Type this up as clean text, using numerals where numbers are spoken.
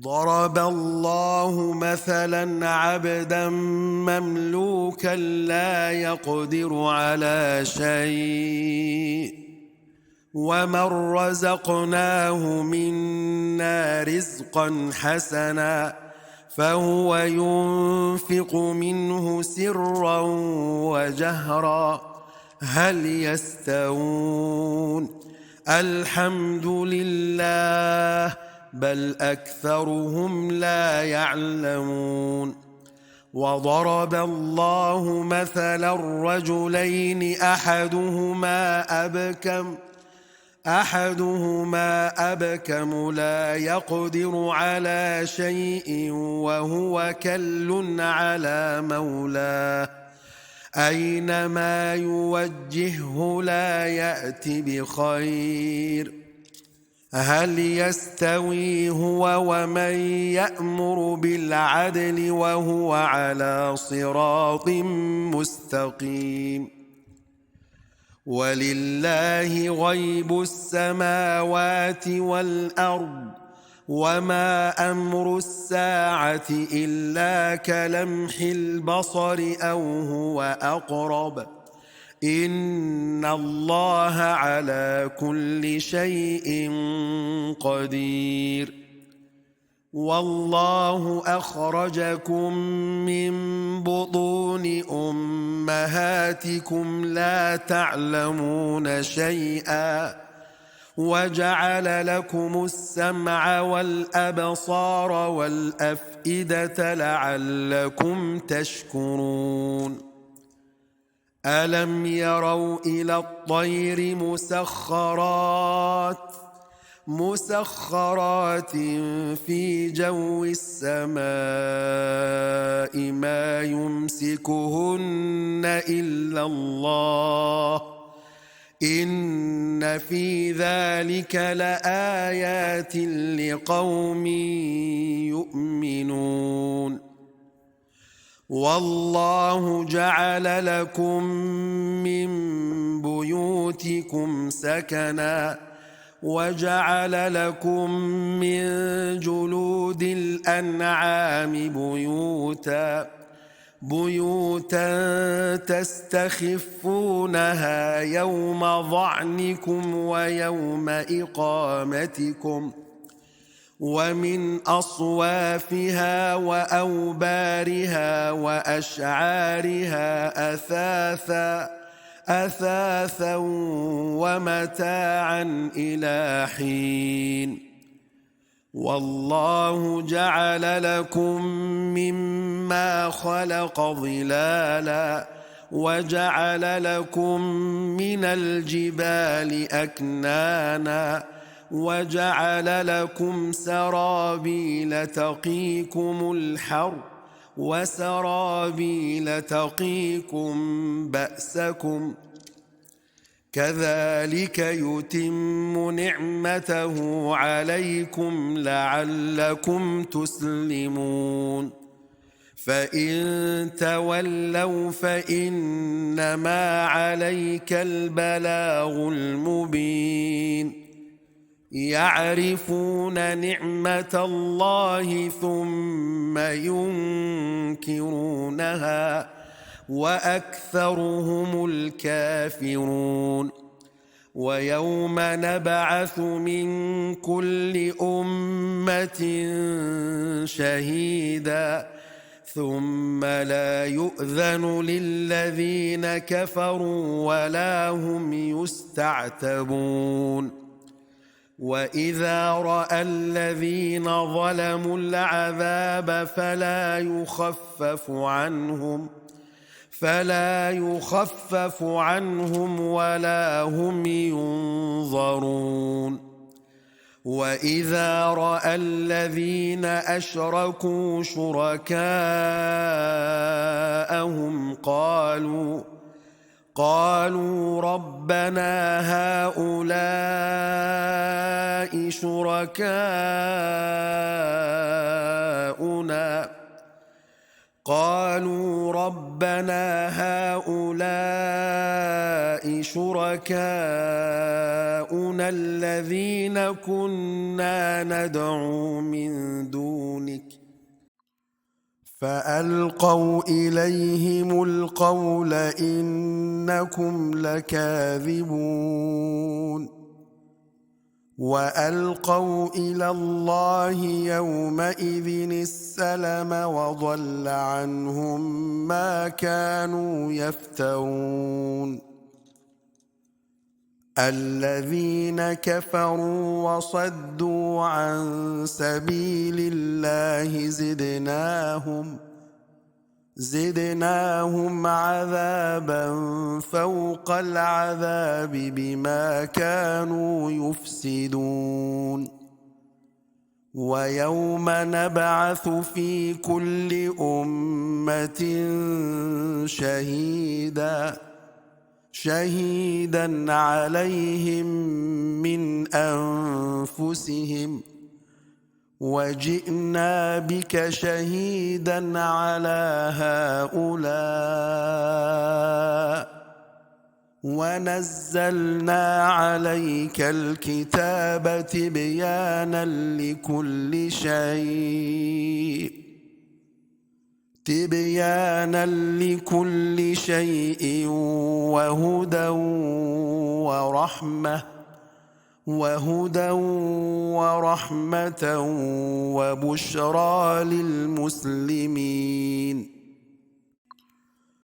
ضرب الله مثلا عبدا مملوكا لا يقدر على شيء ومن رزقناه منا رزقا حسنا فهو ينفق منه سرا وجهرا هل يستوون؟ الحمد لله بل أكثرهم لا يعلمون. وضرب الله مثلا رجلين أحدهما أبكم لا يقدر على شيء وهو كل على مولاه أينما يوجهه لا يأت بخير هل يستوي هو ومن يأمر بالعدل وهو على صراط مستقيم. ولله غيب السماوات والأرض وما أمر الساعة إلا كلمح البصر أو هو أقرب إن الله على كل شيء قدير. والله أخرجكم من بطون أمهاتكم لا تعلمون شيئا وجعل لكم السمع والأبصار والأفئدة لعلكم تشكرون. ألم يروا إلى الطير مسخرات في جو السماء ما يمسكهن إلا الله إن في ذلك لآيات لقوم يؤمنون. والله جعل لكم من بيوتكم سكنا وجعل لكم من جلود الأنعام بيوتا تستخفونها يوم ظعنكم ويوم إقامتكم ومن أصوافها وأوبارها وأشعارها أثاثا ومتاعا إلى حين. والله جعل لكم مما خلق ظلالا وجعل لكم من الجبال أكنانا وجعل لكم سرابيل تقيكم الحر وسرابيل تقيكم بأسكم كذلك يتم نعمته عليكم لعلكم تسلمون. فإن تولوا فإنما عليك البلاغ المبين. يعرفون نعمة الله ثم ينكرونها وأكثرهم الكافرون. ويوم نبعث من كل أمة شهيدا ثم لا يؤذن للذين كفروا ولا هم يستعتبون. وإذا رأى الذين ظلموا العذاب فلا يخفف عنهم ولا هم ينظرون. وإذا رأى الذين أشركوا شركاءهم قالوا ربنا هؤلاء شركاؤنا قالوا ربنا هؤلاء شركاؤنا الذين كنا ندعو من دونك فألقوا إليهم القول إنكم لكاذبون وألقوا إلى الله يومئذ السلم وضل عنهم ما كانوا يفترون الذين كفروا وصدوا عن سبيل الله زدناهم عذابا فوق العذاب بما كانوا يفسدون ويوم نبعث في كل أمة شهيدا عليهم من أنفسهم وجئنا بك شهيدا على هؤلاء ونزلنا عليك الكتاب تبيانا لكل شيء وهدى ورحمة وبشرى للمسلمين.